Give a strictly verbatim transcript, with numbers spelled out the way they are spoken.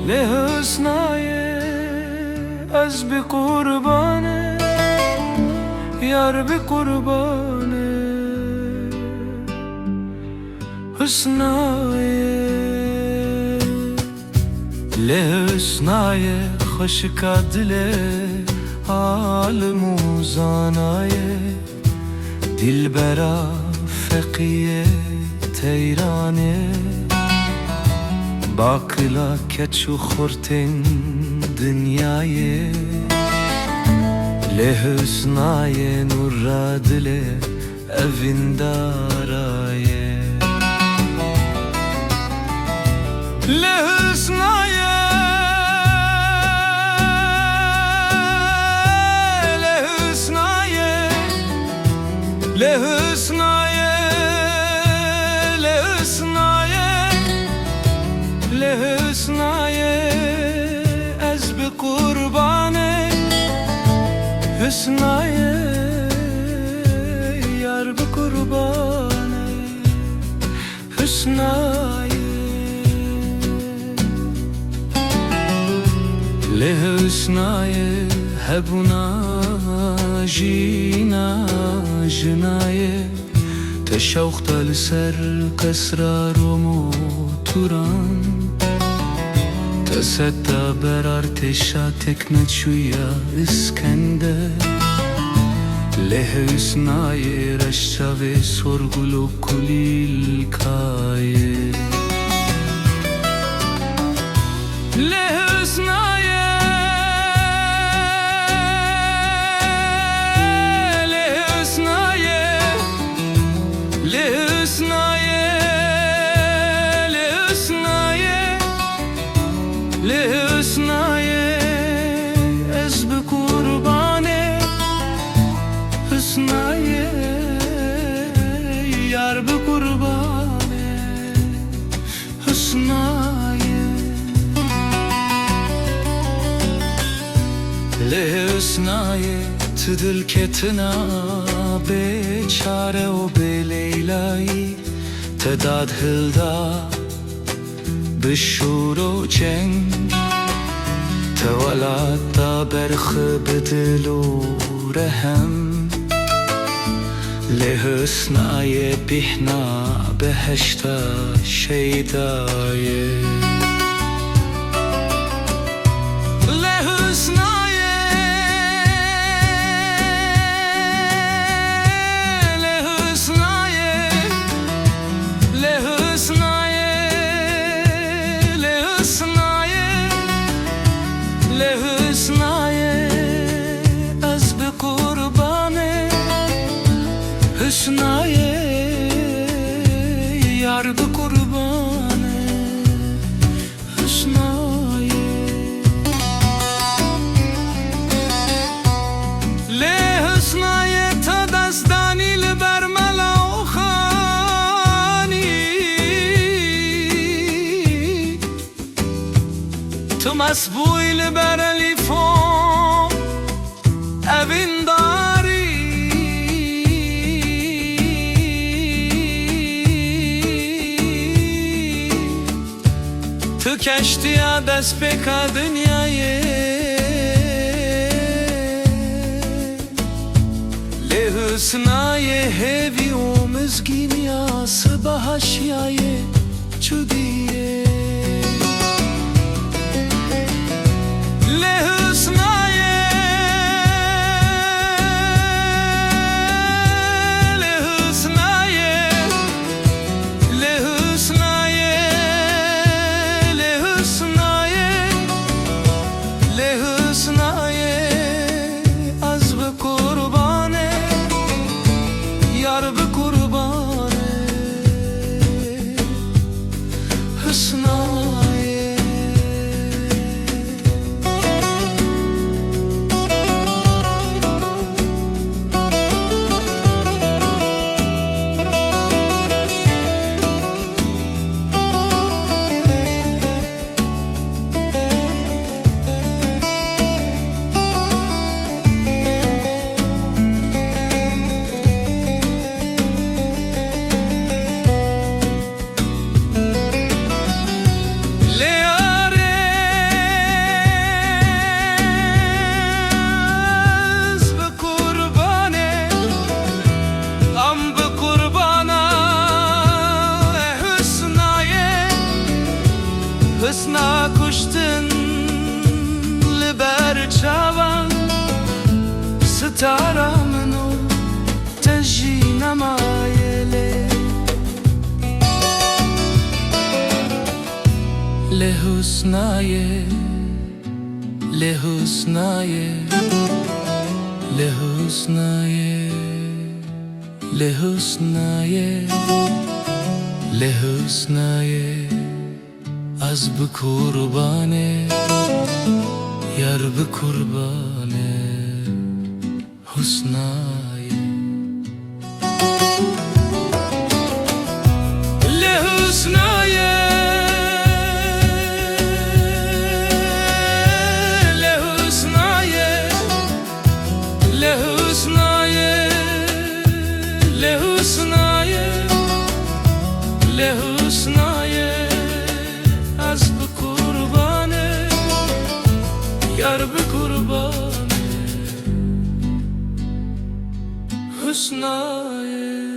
Lê husnayê ez bi qurbane, yar bi qurbane. Husnayê, lê husnayê xweşika dilê, alim û zanayê. Dilbera feqiyê teyranê, baqila keç û xurtên dinyayê. Lê husnayê nûra dilê evindarayê. Lê husnayê, lê husnayê, lê husnayê, lê husnayê, lê husnayê ez bi qurbane. Husnayê, yar bi qurbane. Husnayê, lê husnayê hebûna jîna jinayê. Te şewq da li ser qesra Rom û Turan, te sed da ber artêşa tekneçûya Îskender. Lê husnayê reş çavê sorgul û kulîlkayê. Lê husnayê, lê husnayê, lê husnayê, lê husnayê, lê husnayê ez bi qurbane. Husnayê, yar bi qurbane. Husnayê, lê husnayê tu dilketina bê çare û bê Leylayî. Te dad hilda bi şûr û çeng, te welat da berxi bi dil û rehem. Lê husnayê bîhna behişta şeydayê. Lê husnayê, lê husnayê, lê husnayê, lê husnayê, lê husnayê ez bi qurbane. Husnayê, yar bi qurbane. Husnayê, lê husnayê te dest danî li ber mela û xanî. Tu mest bûyî li ber Elîfo evindarî. Tu keştiya destpêka dinyayê. Lê husnayê hêvî û mizgîniya sibaha şiyayê çûdiyê. Lê husnayê, lê husnayê, lê husnayê, lê husnayê, lê husnayê ez bi qurbane, yar bi qurbane. Husna Kuştin li ber çavan, sitara min û te jî nemaye lê. Lê husna ye, lê husna ye, lê husna ye, lê husna ye, lê husna ye. Ez bi qurbanê, yar bi qurbanê husna ye. Lê husna ye, lê husna ye, lê husna ye, lê husna ye, lê husna ye. Ez bi qurbanê, yar bi qurbanê husna ye.